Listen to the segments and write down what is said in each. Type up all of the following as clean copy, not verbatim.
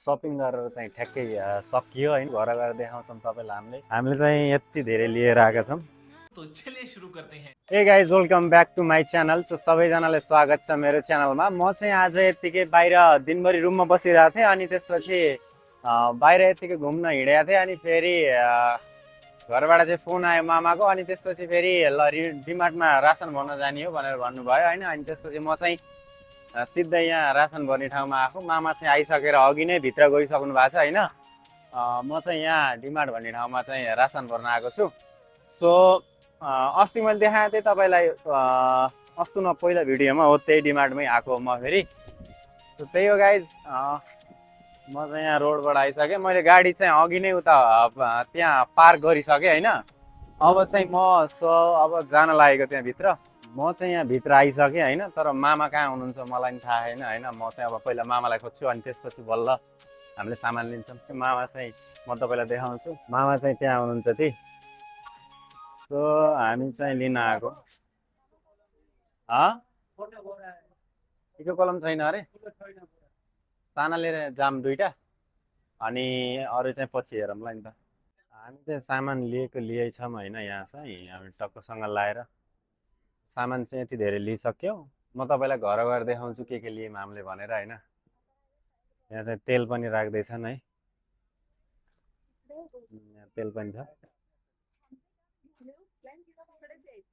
Shopping गरेर चाहिँ ठ्याक्कै सकियो होइन। घर गएर देखाउँछौँ तपाईँलाई। हामीले चाहिँ यति धेरै लिएर आएका छौँ। तो चलिए सुरु करते हैं। Hey guys, welcome back to my channel. So सबैजनालाई स्वागत छ मेरो च्यानलमा। म चाहिँ आज यत्तिकै बाहिर दिनभरि रुममा बसिरहेको थिएँ, अनि त्यसपछि बाहिर यत्तिकै घुम्न हिँडेको थिएँ। अनि फेरि घरबाट चाहिँ फोन आयो मामाको, अनि त्यसपछि फेरि ल डिमार्टमा रासन भर्न जाने हो भनेर भन्नुभयो होइन। अनि त्यसपछि म चाहिँ सिधै यहाँ रासन भर्ने ठाउँमा आएको। मामा चाहिँ आइसकेर अघि नै भित्र गइसक्नु भएको छ होइन। म चाहिँ यहाँ डिमार्ट भन्ने ठाउँमा चाहिँ रासन भर्न आएको छु। सो अस्ति मैले देखाएको थिएँ तपाईँलाई अस्ति न पहिला भिडियोमा हो, त्यही डिमार्टमै आएको म फेरि। त्यही हो गाइज, म चाहिँ यहाँ रोडबाट आइसकेँ। मैले गाडी चाहिँ अघि नै उता त्यहाँ पार्क गरिसकेँ होइन। अब चाहिँ अब जान लागेको त्यहाँभित्र। म चाहिँ यहाँ भित्र आइसकेँ होइन, तर मामा कहाँ हुनुहुन्छ मलाई पनि थाहा छैन होइन। म चाहिँ अब पहिला मामालाई खोज्छु, अनि त्यसपछि बल्ल हामीले सामान लिन्छौँ। मामा चाहिँ म तपाईँलाई देखाउँछु, मामा चाहिँ त्यहाँ हुनुहुन्छ ती। सो हामी चाहिँ लिन आएको। कलम छैन अरे, साना लिएर जाम दुईवटा, अनि अरू चाहिँ पछि हेरौँला नि त। हामी चाहिँ सामान लिएकै छौँ होइन। यहाँ चाहिँ हामी टक्कसँग लाएर सामान चाहिँ यति धेरै लिइसक्यौँ। म तपाईँलाई घर गएर देखाउँछु के लियौँ हामीले भनेर होइन। यहाँ चाहिँ तेल पनि राख्दैछन् है, यहाँ तेल पनि छ।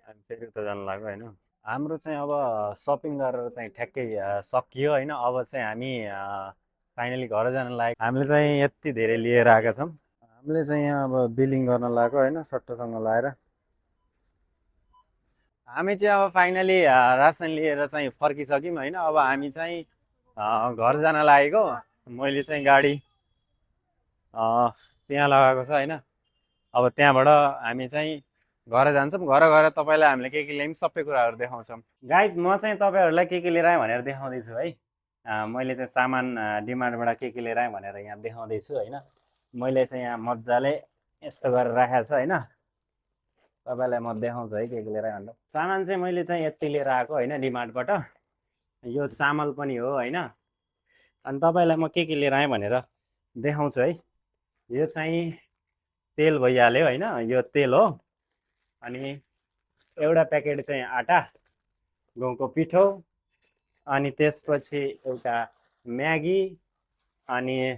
हामी फेरि उता जानु लाग्यो होइन। हाम्रो चाहिँ अब सपिङ गरेर चाहिँ ठ्याक्कै सकियो होइन। अब चाहिँ हामी फाइनली घर जान लागेको। हामीले चाहिँ यति धेरै लिएर आएका छौँ। हामीले चाहिँ यहाँ अब बिलिङ गर्न लाग्यो होइन, सट्टोसँग लाएर। हामी चाहिँ अब फाइनली रासन लिएर चाहिँ फर्किसक्यौँ होइन। अब हामी चाहिँ घर जान लागेको। मैले चाहिँ गाडी त्यहाँ लगाएको छ होइन। अब त्यहाँबाट हामी चाहिँ घर जान्छौँ। घर गएर तपाईँलाई हामीले के ल्यायौँ सबै कुराहरू देखाउँछौँ। गाइज, म चाहिँ तपाईँहरूलाई के लिएर आएँ भनेर देखाउँदैछु है। मैले चाहिँ सामान डिमार्टबाट के लिएर आएँ भनेर यहाँ देखाउँदैछु होइन। मैले चाहिँ यहाँ मजाले यस्तो गरेर राखेको छ होइन। तपाईँलाई म देखाउँछु है के लिएर आएँ भनेर। सामान चाहिँ मैले चाहिँ यति लिएर आएको होइन डिमार्टबाट। यो चामल पनि हो होइन। अनि तपाईँलाई म के लिएर आएँ भनेर देखाउँछु है। यो चाहिँ तेल भइहाल्यो होइन, यो तेल हो। अनि एउटा प्याकेट चाहिँ आटा, गहुँको पिठो, अनि त्यसपछि एउटा म्यागी, अनि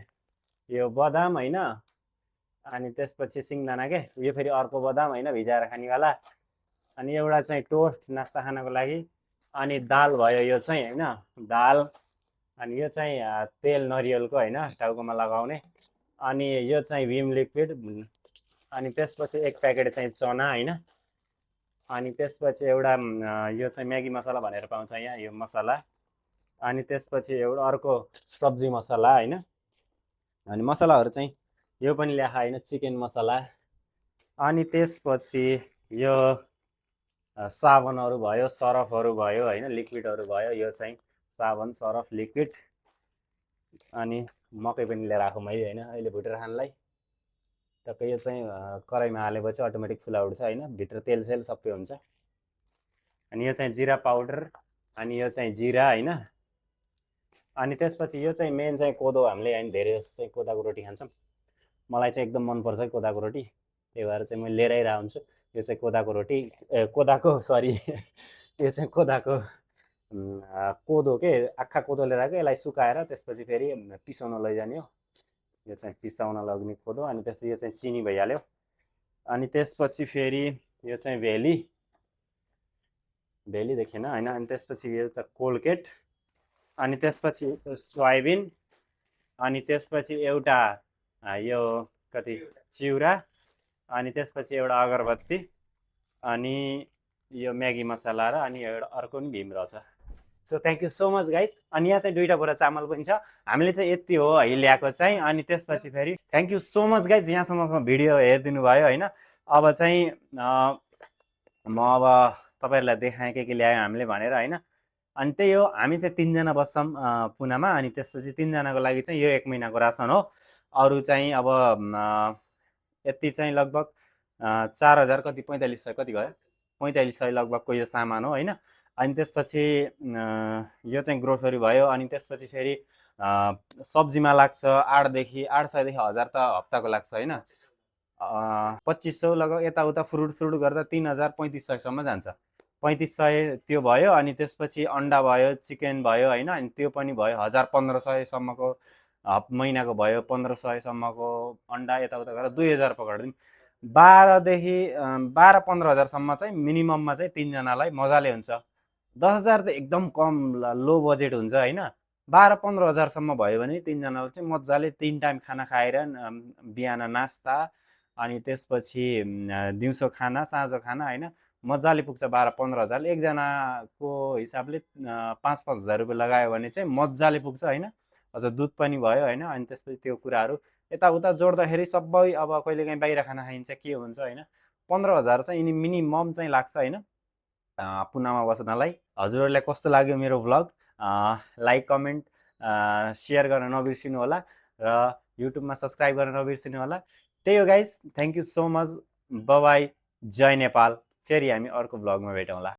यो बदाम होइन, अनि त्यसपछि सिङ्गदाना के, यो फेरि अर्को बदाम होइन भिजाएर खानेवाला, अनि एउटा चाहिँ टोस्ट नास्ता खानको लागि, अनि दाल भयो यो चाहिँ होइन, दाल, अनि यो चाहिँ तेल नरिवलको होइन टाउकोमा लगाउने, अनि यो चाहिँ विम लिक्विड, अनि त्यसपछि एक प्याकेट चाहिँ चना होइन, अनि त्यसपछि एउटा यो चाहिँ म्यागी मसला भनेर पाउँछ यहाँ यो मसला, अनि त्यसपछि एउटा अर्को सब्जी मसला होइन। अनि मसलाहरू चाहिँ यो पनि ल्याएको होइन, चिकन मसला। अनि त्यसपछि यो साबुनहरू भयो, सरफहरू भयो होइन, लिक्विडहरू भयो। यो चाहिँ साबुन, सरफ, लिक्विड। अनि मकै पनि लिएर आएको मैले होइन अहिले भुटेर खानलाई। टक्कै यो चाहिँ कराईमा हालेपछि अटोमेटिक फुला उठ्छ होइन, भित्र तेल सेल सबै हुन्छ। अनि यो चाहिँ जिरा पाउडर, अनि यो चाहिँ जिरा होइन। अनि त्यसपछि यो चाहिँ मेन चाहिँ कोदो। हामीले होइन धेरै जस्तो चाहिँ कोदाको रोटी खान्छौँ। मलाई चाहिँ एकदम मनपर्छ कोदाको रोटी, त्यही भएर चाहिँ म लिएर आइरहेको हुन्छु। यो चाहिँ कोदाको रोटी, कोदाको सरी यो चाहिँ कोदो के, आँखा कोदो लिएर आएको। यसलाई सुकाएर त्यसपछि फेरि पिसाउन लैजाने हो। यो चाहिँ पिसाउन लग्ने कोदो। अनि त्यसपछि यो चाहिँ चिनी भइहाल्यो। अनि त्यसपछि फेरि यो चाहिँ भेली देखेन होइन। अनि त्यसपछि यो त कोलगेट, अनि त्यसपछि सोयाबिन, अनि त्यसपछि एउटा यो कति चिउरा, अनि त्यसपछि एउटा अगरबत्ती, अनि यो म्यागी मसला र अनि एउटा अर्को पनि भीम रहेछ। So thank you so much guys. अनि यहाँ चाहिँ दुईवटा बोरा चामल पनि छ। हामीले चाहिँ यति हो है ल्याएको चाहिँ। अनि त्यसपछि फेरि thank you so much guys, यहाँसम्मको भिडियो हेरिदिनु भयो होइन। अब चाहिँ म अब तपाईँहरूलाई देखाएँ के ल्यायो हामीले भनेर होइन। अनि त्यही हो, हामी चाहिँ 3 जना बस्छौँ पुनामा। अनि त्यसपछि 3 जनाको लागि चाहिँ यो 1 महिनाको रासन हो। अरू चाहिँ अब यति चाहिँ लगभग 4000 कति 4500 कति गयो, 4500 लगभगको यो सामान हो होइन। अनि त्यसपछि यो चाहिँ ग्रोसरी भयो। अनि त्यसपछि फेरि सब्जीमा लाग्छ 800 देखि 1000 त हप्ताको लाग्छ होइन। 2500 लगभग यताउता फ्रुट गर्दा 3000 3500सम्म जान्छ। 3500 त्यो भयो, अनि त्यसपछि अन्डा भयो, चिकन भयो होइन, अनि त्यो पनि भयो 1000 1500सम्मको। महिनाको भयो 1500सम्मको अन्डा, यताउता गरेर 2000 पक्रिदिउँ। 12 15 हजारसम्म चाहिँ मिनिमममा चाहिँ तिनजनालाई मजाले हुन्छ। 10,000 त एकदम कम लो बजेट हुन्छ होइन। 12 15 हजारसम्म भयो भने तिनजनालाई चाहिँ मजाले 3 टाइम खाना खाएर बिहान नास्ता अनि त्यसपछि दिउँसो खाना साँझ खाना होइन, मजाले पुग्छ 12 15 हजार। एकजनाको हिसाबले 5 5 हजार रुपियाँ लगायो भने चाहिँ मजाले पुग्छ होइन। अझ दुध पनि भयो होइन, अनि त्यसपछि त्यो कुराहरू यताउता जोड्दाखेरि सबै अब कहिलेकाहीँ बाहिर खाना खाइन्छ के हुन्छ होइन। 15 हजार चाहिँ यिनी मिनिमम चाहिँ लाग्छ होइन पुनामा बस्नलाई। हजुरहरूलाई कस्तो लाग्यो मेरो भ्लग? लाइक कमेन्ट सेयर गर्न नबिर्सिनु होला र युट्युबमा सब्सक्राइब गर्न नबिर्सिनु होला। त्यही हो guys, thank you so much, bye bye, जय नेपाल। फेरि हामी अर्को भ्लगमा भेटौँला।